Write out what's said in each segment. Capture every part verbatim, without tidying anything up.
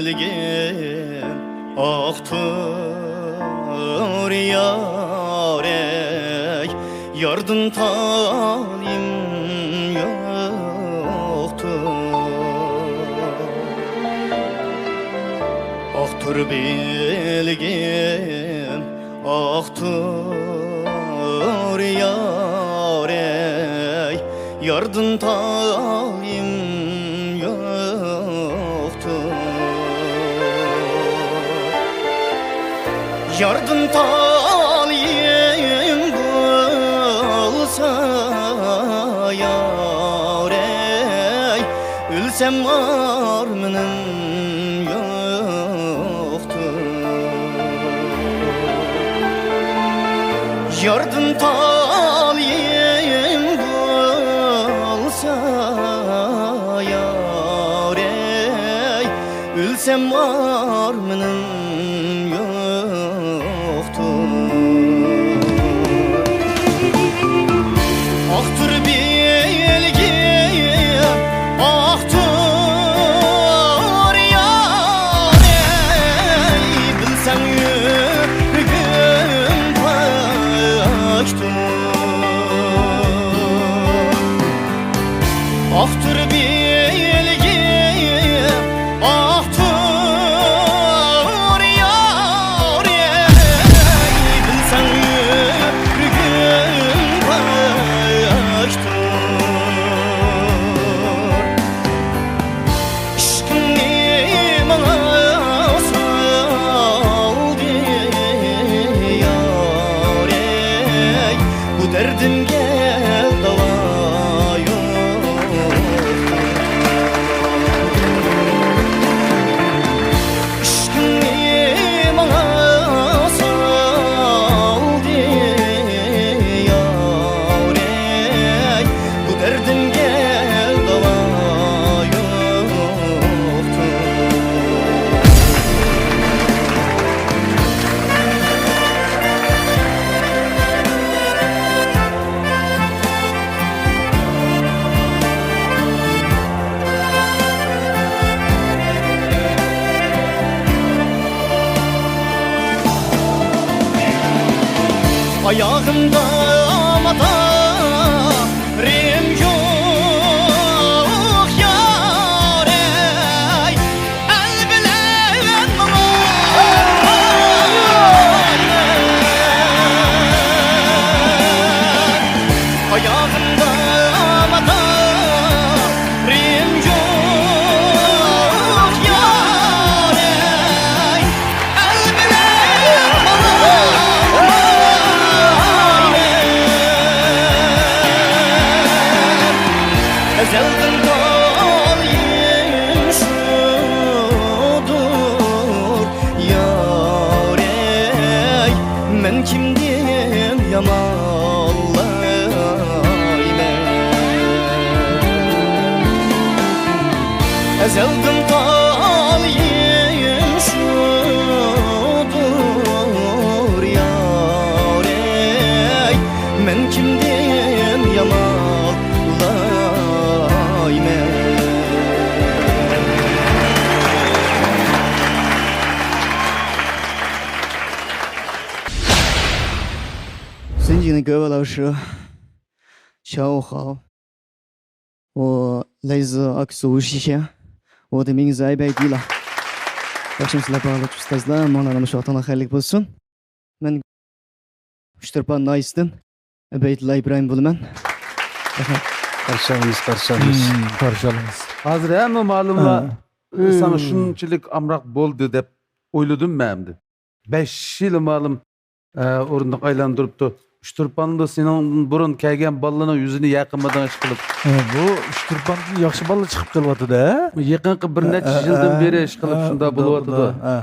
بىلگىن ئاقتۇر يارەي، ياردىن تايىم يوقتۇر. ئاقتۇر بىلگىن ئاقتۇر يارەي، ياردىن تايىم يوقتۇر. ياردىن تايىم بولسا يارەي، ئۆلسەم ئارمىنىم يوق. ياردىن تايىم بولسا يارەي، ئۆلسەم ئارمىنىم يوقتۇر. ئاقتۇر بىلگىن، ئاقتۇر يارەي، بىلسەڭ يۈرىكىم پاكتۇر. ئاقتۇر بىلگىن، ئاقتۇر يارەي، بىلسەڭ يۈرىكىم پاكتۇر. ئىشقىڭنى ماڭا سالدى يارەي، بۇ دەردىمگە داۋا يوق. ئىشقىڭنى ماڭا سالدى يارەي، بۇ دەردىمگە داۋا يوقتۇر. ئاياغىمدا ماتا رىم يوق يارەي، ئەل بىلەن ماڭايمەن. ئاياغىمدا ماتا رىم يوق يارەي، ئەل بىلەن ماڭايمەن. ئەزەلدىن تالىيىم شۇدۇر يارەي، مەن كىمدىن يامانلايمەن؟ ئەزەلدىن تالىيىم شۇدۇر يارەي، مەن كىمدىن يامانلايمەن؟ سىنجىنىڭ گۆۋەلەۋشۇ، شاۋخاۋ. 我来自阿克苏无锡县，我的名字艾贝迪拉。ياخشىمۇسىلەر بارلىق ئۇستازلار، ماڭىلارنىڭ مۇشۇ ۋاقتىڭلار خەيرلىك بولسۇن. مەن ئۇچتۇرپان ناھىيىسىدىن ئەبەيدۇللا ئىبراھىم بولىمەن. رەھمەت. قارشى ئالىمىز، قارشى ئالىمىز. مم، قارشى ئالىمىز. ھازىر ھەممە مالۇملار، ھە، ساڭا شۇنچىلىك ئامراق بولدى دەپ ئويلىدىم مەن ئەمدى. بەش يىل مالۇم، ئە، ئورۇندۇق ئايلاندۇرۇپتۇ. ئۇچتۇرپاندا سېنىڭدىن بۇرۇن كەلگەن بالىلارنىڭ يۈزىنى يەقىمىدىڭ ئىشقىلىپ. ھە، بۇ ئۇچتۇرپاندىن ياخشى بالىلار چىقىپ قېلىۋاتىدۇ، ھە؟ يېقىنقى بىر نەچچە يىلدىن بېرى ئىشقىلىپ شۇنداق بولۇۋاتىدۇ. ھە.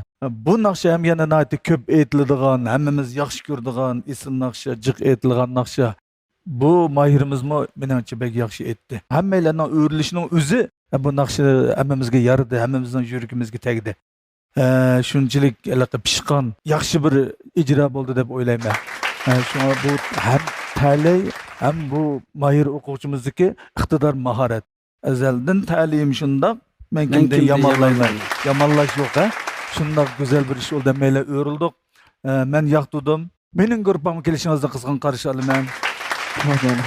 بۇ ناخشا ھەم يەنە ناھايىتى كۆپ ئېيتىلىدىغان، ھەممىمىز ياخشى كۆرىدىغان ئېسىل ناخشا، جىق ئېيتىلغان ناخشا. بۇ ماھىرىمىزمۇ مېنىڭچە بەك ياخشى ئېيتتى. ھەممەيلەننىڭ ئۆرۈلۈشىنىڭ ئۆزى، بۇ ناخشا ھەممىمىزگە يارىدى، ھەممىمىزنىڭ يۈرىكىمىزگە تەگدى. ئە، شۇنچىلىك ھېلىقى پىشقان، ياخشى بىر ئىجرا بولدى دەپ ئويلايمەن. ئە، شۇڭا بۇ ھەم تەلەي، ھەم بۇ ماھىر ئوقۇغۇچىمىزدىكى ئىقتىدار، ماھارەت. ئەزەلدىن تەلىيىم شۇنداق، مەن كىمدىن يامانلايمەن؟ يامانلاش يوق، ھە؟ شۇنداق گۈزەل بىر ئىش بولدى، ھەممەيلەن ئۆرۈلدۇق. ئە، مەن ياقتۇردۇم. مېنىڭ گۇرۇپپامغا كېلىشىڭىزنى قىزغىن قارشى ئالىمەن. رەھمەت.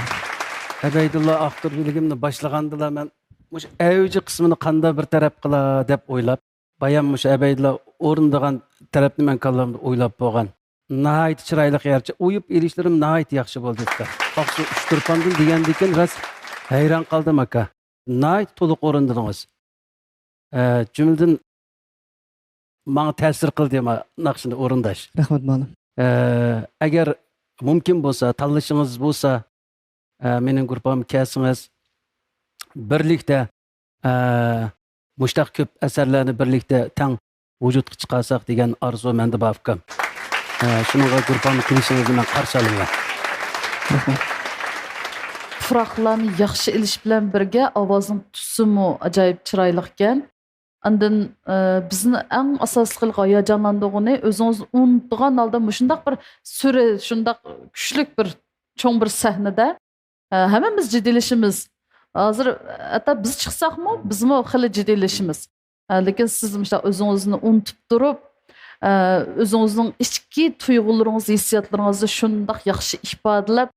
ئەبەيدۇللا ئاقتۇرۇپ بىلىگىمنى باشلىغاندىلا مەن مۇشۇ ئەۋجى قىسمىنى قانداق بىر تەرەپ قىلا دەپ ئويلاپ، بايام مۇشۇ ئەبەيدۇللا ئورۇندىغان تەرەپنى مەن كاللامدا ئويلاپ بولغان. ناھايىتى چىرايلىق يارچە، ئويۇپ ئېلىشلىرىم ناھايىتى ياخشى بولدى، ئۇكا. ئاقسۇ ئۇچتۇرپاندىن دېگەندىكىن راست ھەيران قالدىم، ئاكا. ناھايىتى تولۇق ئورۇندىدىڭىز. ئە، جۈملىدىن ماڭا تەسىر قىلدى ما ناخشىنى ئورۇنداش. رەھمەت، مۇئەللىم. ئە، ئەگەر مۇمكىن بولسا، تاللىشىڭىز بولسا، ئە، مېنىڭ گۇرۇپپامغا كەلسىڭىز، بىرلىكتە، ئە، مۇشتاق كۆپ ئەسەرلەرنى بىرلىكتە تەڭ ۋۇجۇدقا چىقارساق دېگەن ئارزۇ مەندە بار، ئۇكام. ئە، شۇنىڭغا گۇرۇپپامغا كېلىشىڭىزنى مەن قارشى ئالىمەن. پۇراقلارنى ياخشى ئېلىش بىلەن بىرگە ئاۋازنىڭ تۈسىمۇ ئاجايىپ چىرايلىقكەن. ئاندىن، ئە، بىزنى ئەڭ ئاساسلىق قىلىپ ھاياجانلاندۇرغىنى، ئۆزىڭىزنى ئۇنتۇغان ھالدا مۇشۇنداق بىر سۈرە، شۇنداق كۈچلۈك بىر چوڭ بىر سەھنىدە، ئە، ھەممىمىز جىددىيلىشىمىز. ھازىر ھەتتا بىز چىقساقمۇ، بىزمۇ خېلى جىددىيلىشىمىز. ئە، لېكىن سىز مۇشۇنداق ئۆزىڭىزنى ئۇنتۇپ تۇرۇپ، ئە، ئۆزىڭىزنىڭ ئىچكى تۇيغۇلىرىڭىز، ھېسسىياتلىرىڭىزنى شۇنداق ياخشى ئىپادىلەپ،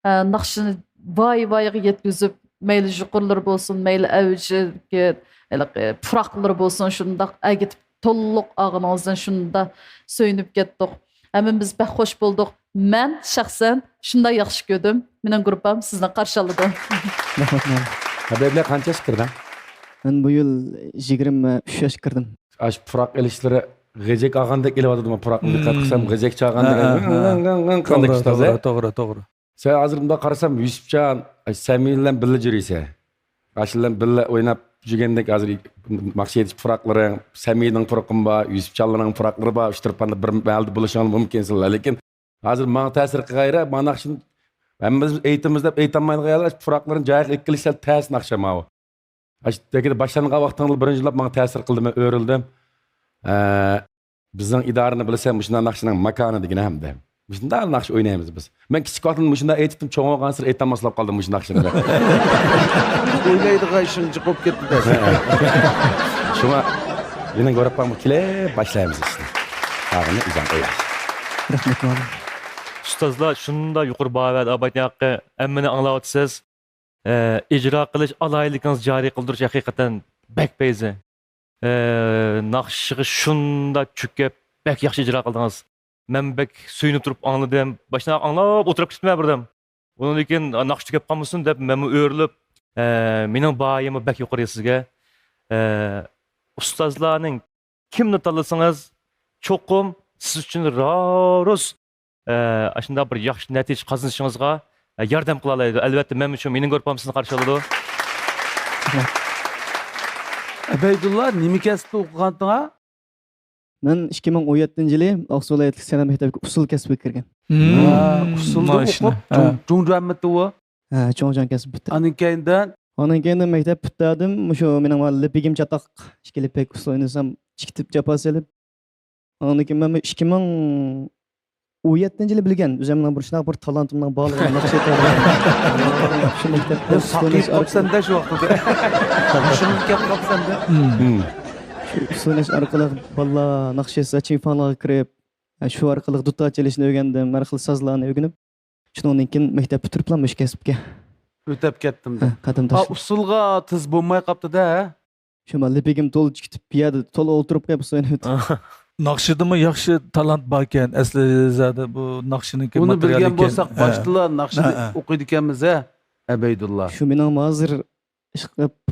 ئە، ناخشىنى ۋاي-ۋايغا يەتكۈزۈپ، مەيلى يۇقىرىلىرى بولسۇن، مەيلى ئەۋجىدىكى، ھېلىقى پۇراقلىرى بولسۇن، شۇنداق ئەگىتىپ، تولۇق ئاغىنىڭىزدىن شۇنداق سۆيۈنۈپ كەتتۇق. ھەممىمىز بەك خوش بولدۇق. مەن شەخسەن شۇنداق ياخشى كۆردۈم. مېنىڭ گۇرۇپپام سىزنى قارشى ئالىدۇ. رەھمەت، مۇئەللىم. ھەبىبلەر قانچە ياشقا كىردىڭ؟ مەن بۇ يىل يىگىرمە ئۈچ ياشقا كىردىم. ئاشۇ پۇراق ئېلىشلىرى غېجەك ئالغاندەك ئېلىۋاتىدۇ، پۇراقنى دىققەت قىلسام، غېجەك چالغاندەك. ھە، ھە، ھە. توغرا، توغرا، توغرا، توغرا. سەن ھازىر مۇنداق قارىسام، يۈسۈپجان، ئاي، سەمىي بىلەن بىللە يۈرىسەن. ئاشۇ بىلەن بىللە ئويناپ يۈرگەندەك، ھازىر ناخشا ئېيتىش پۇراقلىرىڭ، سەمىينىڭ پۇرىقىمۇ بار، يۈسۈپجانلارنىڭ پۇراقلىرى بار، ئۇچتۇرپاندا بىر مەھەلدە بولۇشۇڭلار مۇمكىنسىلەر. لېكىن ھازىر ماڭا تەسىر قىلغايرى، مانا ناخشىنى ھەممىمىز ئېيتىمىز دەپ ئېيتالمايدىغان يەرلەر، پۇراقلىرىنى جايىغا ئېلىپ كېلىش سەل تەس ناخشا ماۋۇ. ئاشۇ باشلانغان ۋاقتىڭدا بىرىنچى يوللاپ ماڭا تەسىر قىلدى، مەن ئۆرۈلدۈم. ئە، بىزنىڭ ئىدارىنى بىلىسەن، مۇشۇنداق ناخشىنىڭ ماكانى دېگىنى ھەمدە. مۇشۇنداق ناخشا ئوينايمىز بىز. مەن كىچىك ۋاقتىمدا مۇشۇنداق ئېيتىپتىم، چوڭ بولغانسېرى ئېيتالماس بولۇپ قالدىم مۇشۇ ناخشىنى. ئوينايدىغان ئىشىڭ جىق بولۇپ كەتتى دە. شۇڭا مېنىڭ گۇرۇپپامغا كېلىپ باشلايمىز ئىشنى. قالغىنى ئۆزۈڭ ئويلاش. رەھمەت، مۇئەللىم. ئۇستازلار شۇنداق يۇقىرى باھا بەردى، ئابايتىن ھەققى ھەممىنى ئاڭلاۋاتىسىز. ئە، ئىجرا قىلىش ئالاھىدىلىكىڭىز جارى قىلدۇرۇش ھەقىقەتەن بەك پەيزى. ئە، ناخشىغا شۇنداق چۆكۈپ، بەك ياخشى ئىجرا قىلدىڭىز. مەن بەك سۆيۈنۈپ تۇرۇپ ئاڭلىدىم. باشتا ئاڭلاپ ئولتۇرۇپ كېتىپتىمەن بىردەم. ئۇنىڭدىن كېيىن، «ناخشا تۈگەپ قالمىسۇن» دەپ، مەنمۇ ئۆرۈلۈپ، ئە، مېنىڭ باھايىممۇ بەك يۇقىرى سىزگە. ئە، ئۇستازلارنىڭ كىمنى تاللىسىڭىز، چوقۇم سىز ئۈچۈن رارۇس، ئە، ئاشۇنداق بىر ياخشى نەتىجە قازىنىشىڭىزغا، ئە، ياردەم قىلالايدۇ. ئەلۋەتتە، مەن شۇ مېنىڭ گۇرۇپپام سىزنى قارشى ئالىدۇ. ئەبەيدۇللا، نېمە كەسىپتە ئوقۇغانتىڭ؟ مەن ئىككى مىڭ ئون يەتتىنچى يىلى ئاقسۇ ۋىلايەتلىك سەنئەت مەكتەپكە ئۇسسۇل كەسپىگە كىرگەن. ھە، ئۇسسۇلدا ئوقۇپ، جۇڭ-، جۇڭجۇەنمىتى ئۇ؟ ھە، جۇڭجۇەن كەسپى پۈتتۈرگەن. ئاندىن كېيىندىن؟ ئاندىن كېيىن مەكتەپ پۈتتۈردۈم. مۇشۇ مېنىڭ لېپىگىم چاتاق، ئىككى لېپەك ئۇسسۇل ئوينىسام، چىقىتىپ جاپا سېلىپ. ئاندىن كېيىن مەن ئىككى مىڭ ئون يەتتىنچى يىلى بىلگەن، ئۆزۈمنىڭ بىر شۇنداق بىر تالانتىمنىڭ بارلىقىنى ناخشا ئېيتىۋاتىمەن. شۇ مەكتەپتە ساقىيىپ قاپسەن-دە شۇ ۋاقىتتا. ھوشۇڭغا كەپ قاپسەن-دە. شۇ ئۇسسۇل ئويناش ئارقىلىق بالىلار ناخشا ئېيتسا، چىڭفاڭلارغا كىرىپ، شۇ ئارقىلىق دۇتار چېلىشنى ئۆگەندىم، ھەر خىل سازلارنى ئۆگىنىپ، شۇنىڭدىن كېيىن مەكتەپ پۈتتۈرۈپلا مۇشۇ كەسىپكە. ئۆتۈپ كەتتىم دە. ھە، قەدەم تاشلىدىم. ئۇسسۇلغا تېز بولماي قاپتۇ-دە، ھە؟ شۇ مەن لېپىگىم تولا چىقىتىپ، بۇ يەردە تولا ئولتۇرۇپ قېلىپ ئۇسسۇل ئويناپ. ناخشىدىمۇ ياخشى تالانت باركەن، ئەسلى زادى بۇ ناخشىنىڭكى ئۇنى ماتېرىيالى بىلگەن بولساق، ھە. باشتىلا ناخشىنى ئوقۇيدىكەنمىز-ھە، ئەبەيدۇللا. شۇ مېنىڭ ھازىر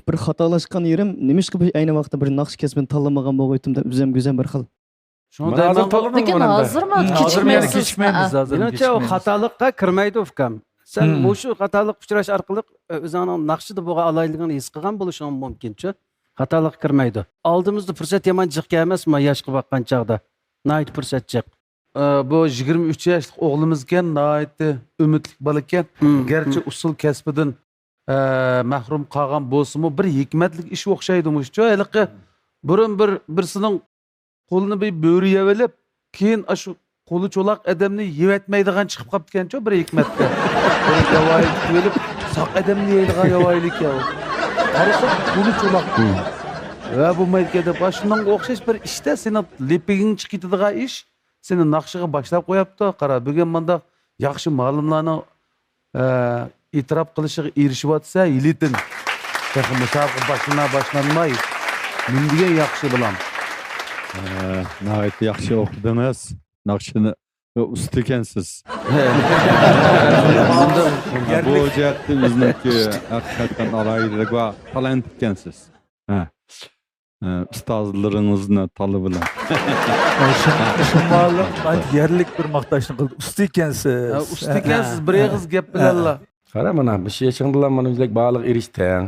بىر خاتالاشقان يېرىم، نېمىشقا بۇ ئەينى ۋاقىتتا بىر ناخشا كەسپىنى تاللىمىغان بولغايتتىم دەپ ئۆزۈمگە ئۆزۈم بىر خىل. شۇڭا مانا ھازىر دەيمەنغۇ. تاللىدىڭ لېكىن مانا ئەمدى. ھازىرمۇ ھازىرمۇ يەنە كېچىكمەيسىز. كېچىكمەيمىز، ھە. ھازىر مېنىڭچە، ئۇ كېچىكمەيمىز. خاتالىققا كىرمەيدۇ، ئۇكام. سەن مۇشۇ خاتالىققا ئۇچراش ئارقىلىق، ئۆ، ئۆزۈڭنىڭ ناخشىدا بولغان ئالاھىدىلىكىڭنى ھېس قىلغان بولۇشۇڭ مۇمكىنچۇ. خاتالىققا كىرمەيدۇ. ئالدىمىزدا پۇرسەت يامان جىق ئەمەسمۇ، ياشقا باققان چاغدا. ناھايىتى پۇرسەت جىق. ئە، بۇ يىگىرمە ئۈچ ياشلىق ئوغلىمىزكەن، ناھايىتى ئۈمىدلىك بالىكەن. گەرچە ئۇسسۇل كەسپىدىن، ئە، مەھرۇم قالغان بولسىمۇ، بىر ھېكمەتلىك ئىش ئوخشايدۇ مۇشۇ. ھېلىقى بۇرۇن بىر، بىرسىنىڭ قولىنى بىر بۆرە يەۋېلىپ، كېيىن ئاشۇ قولى چولاق ئادەمنى يەۋەتمەيدىغان چىقىپ قاپتىكەنچۇ بىر ھېكمەتتە. بىر ياۋايى تۇتۇۋېلىپ، ساق ئادەمنى يەيدىغان ياۋايىلىكەن ئۇ. قارىساق، قولى چولاق. ۋە بولمايدىكەن دەپ، ئاشۇنىڭغا ئوخشاش بىر ئىشتا سېنىڭ لىپىگىڭ چىقىپ كېتىدىغان ئىش سېنى ناخشىغا باشلاپ قويۇپتۇ. قارا، بۈگۈن مۇنداق ياخشى مالىملارنىڭ، ئە، ئېتىراپ قىلىشىغا ئېرىشىۋاتىسەن، ھېلىتىن. تېخى مۇسابىقە باشلىنا باشلانماي. نېمە دېگەن ياخشى، بالام. ئە، ناھايىتى ياخشى ئوقۇدىڭىز. ناخشىنى ئۇستا ئىكەنسىز. بۇ جەھەتتە ئۆزىنىڭكى ھەقىقەتەن ئالاھىدىلىكى بار، تالانت ئىكەنسىز. ھە. ئۇستازلىرىڭىزنى تاللىۋېلىڭ. شۇمالىق يەرلىك بىر ماختاشنى قىلدى. ئۇستا ئىكەنسىز. ھە، ئۇستا ئىكەنسىز، بىر ئېغىز گەپ بىلەنلا. قارا مانا، مۇشۇ يېشىڭدىلا مانا بىزدەك بارلىققا ئېرىشتىڭ.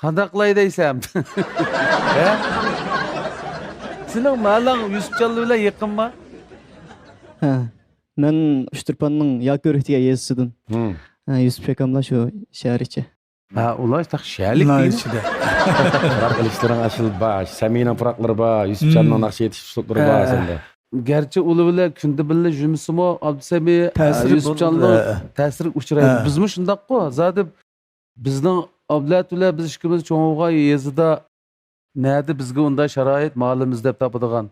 قانداق قىلاي دەيسەن؟ ھە؟ سېنىڭ مەھەللەڭ يۈسۈپجانلار بىلەن يېقىنما؟ ھە. مەن ئۇچتۇرپاننىڭ ياكى ئۆرۈك دېگەن يېزىسىدىن. ھە، يۈسۈپ ئاكاملا شۇ شەھەر ئىچى. ھە، ئۇلار تاق شەھەرلىك دېگىنى. ئىچىدە. بىراق ئىلىشلىرىڭ ئاشۇ بار، سەمىنىڭ پۇراقلىرى بار، يۈسۈپجاننىڭ ناخشا ئېيتىش ئۇسلۇبلىرى بار سەندە. گەرچە ئۇلار بىلەن كۈندە بىللە يۈرمىسىمۇ، ئابدۇسەمى، تەسىرى يۈسۈپجاننىڭ تەسىرىگە ئۇچرايدۇ. بىزمۇ شۇنداققۇ، زادى بىزنىڭ ئابلەت بىلەن بىز ئىككىمىز چوڭ بولغان يېزىدا نەدە بىزگە ئۇنداق شارائىت، مالىم ئىزدەپ تاپىدىغان؟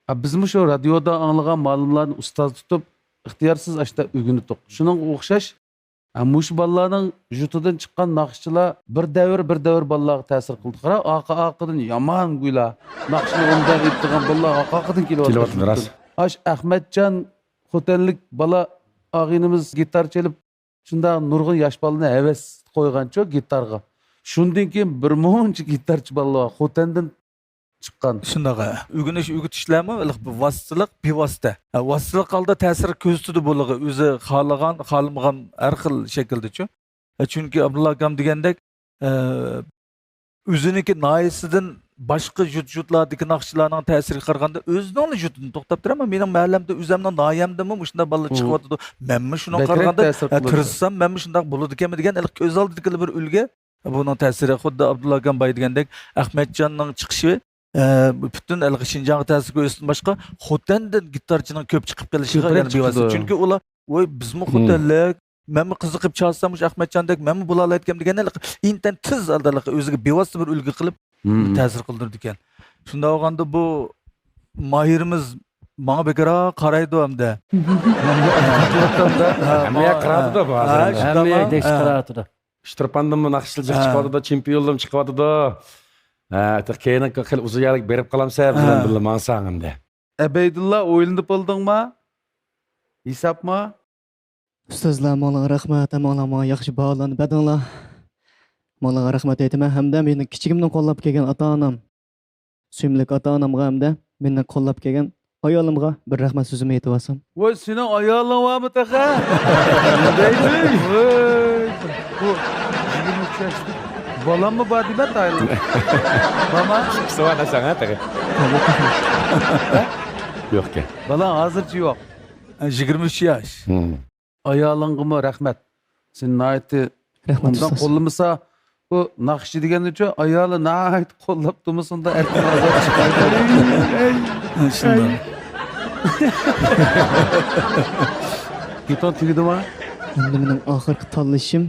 ئا، بىزمۇ شۇ رادىيودا ئاڭلىغان مالىملارنى ئۇستاز تۇتۇپ، ئىختىيارسىز ئاشتا ئۆگىنىتتۇق. شۇنىڭغا ئوخشاش، ئا، مۇشۇ بالىلارنىڭ ژۇتىدىن چىققان ناخشىچىلار بىر دەۋر، بىر دەۋر بالىلارغا تەسىر قىلدى. قارا، ئارقا ئارقىدىن يامان گۇيلا ناخشىنى ئوبدان ئېيتىدىغان بالىلار ئارقا ئارقىدىن كېلىۋاتىدۇ. كېلىۋاتىدۇ، راست. ئاش ئەخمەتجان خوتەنلىك بالا ئاغىنىمىز گىتار چېلىپ، شۇنداق نۇرغۇن ياش بالىنى ھەۋەس قويغانچۇ گىتارغا. شۇندىن كېيىن بىر مۇنچە گىتارچى بالىلار بار، خوتەندىن چىققان. شۇنداق، ھە. ئۆگىنىش، ئۆگىتىشلەرمۇ ھېلىقى بىر ۋاسىتىلىق، بىۋاسىتە. ھە، ۋاسىتىلىق ھالدا تەسىر كۆرسىتىدۇ بۇلارغا، ئۆزى خالىغان، خالىمىغان ھەر خىل شەكىلدىچۇ. ھە، چۈنكى ئابدۇللا ئاكام دېگەندەك، ئە، ئۆزىنىڭكى ناھىيەسىدىن باشقا يۇرت-يۇرتلاردىكى ناخشىچىلارنىڭ تەسىرىگە قارىغاندا ئۆزىنىڭلا يۇرتىدىن توختاپ تۇرۇپ، مانا مېنىڭ مەھەللەمدە، ئۆزەمنىڭ ناھىيەمدىمۇ مۇشۇنداق بالىلار چىقىۋاتىدۇ. مەنمۇ شۇنىڭغا قارىغاندا، ھە، تىرىشسام مەنمۇ شۇنداق بولىدىكەنمەن دېگەن ھېلىقى كۆز ئالدىدىكىلا بىر ئۈلگە. بۇنىڭ تەسىرى خۇددى ئابدۇللا ئاكام بايا دېگەندەك، ئەخمەتجاننىڭ چىقىشى، ئە، پۈتۈن ھېلىقى شىنجاڭغا تەسىر كۆرسىتىشتىن باشقا، خوتەندىن گىتارچىنىڭ كۆپ چىقىپ قېلىشىغا يەنە بىۋاسىتە. چۈنكى ئۇلار، ۋاي، بىزمۇ خوتەنلىك، مەنمۇ قىزىقىپ چالسام مۇشۇ ئەخمەتجاندەك، مەنمۇ بولالايدىكەنمەن دېگەن ھېلىقى ئىنتايىن تېز ھالدا ھېلىقى ئۆزىگە بىۋاسىتە بىر ئۈلگە قىلىپ، تەسىر قىلدۇرىدىكەن. شۇنداق بولغاندا بۇ ماھىرىمىز ماڭا بەكرەك قارايدۇ ئەمدى. ھەممىگە قارايدۇ-دە بۇ ھازىر. ھە، ھەممە يەردە قاراۋاتىدۇ. ئۇچتۇرپاندىنمۇ ناخشىچىلار چىقىۋاتىدۇ، چېمپىيونلىرىمۇ چىقىۋاتىدۇ. ھە، تېخى كېيىن خېلى ئۇزۇن يەرگە بېرىپ قالامسەن بىز بىلەن بىللە ماڭساڭ ئەمدى. ئەبەيدۇللا، ئويلىنىپ بولدۇڭما؟ ھېسابما؟ ئۇستازلار، ماڭىلارغا رەھمەت، ھەممىڭلار ماڭا ياخشى باھالارنى بەردىڭلار. ماڭىلارغا رەھمەت ئېيتىمەن ھەمدە مېنىڭ كىچىكىمدىن قوللاپ كەلگەن ئاتا-ئانام، سۆيۈملۈك ئاتا-ئانامغا ھەمدە مېنى قوللاپ كەلگەن ئايالىمغا بىر رەھمەت سۆزۈمنى ئېيتىۋالسام. ۋاي، سېنىڭ ئايالىڭ بارمۇ تېخى؟ ۋاي، بۇ يىگىرمە ئۈچ ياشلىق بالاممۇ بار دېمە، تايىنلىق. بارما؟ قىسىۋاتىسەن ھە تېخى. يوقكەن. بالاڭ ھازىرچە يوق. يىگىرمە ئۈچ ياش. ئايالىڭغىمۇ رەھمەت. سېنى ناھايىتى رەھمەت، ئوبدان ئۇستاز. قوللىمىسا، بۇ ناخشىچى دېگەننىچۇ، ئايالى ناھايىتى قوللاپ تۇرمىسا، ئۇنداق ئەركىن ئازاد چىقمايدۇ. شۇنداق. گېپىڭ تۈگىدىما؟ ئەمدى مېنىڭ ئاخىرقى تاللىشىم.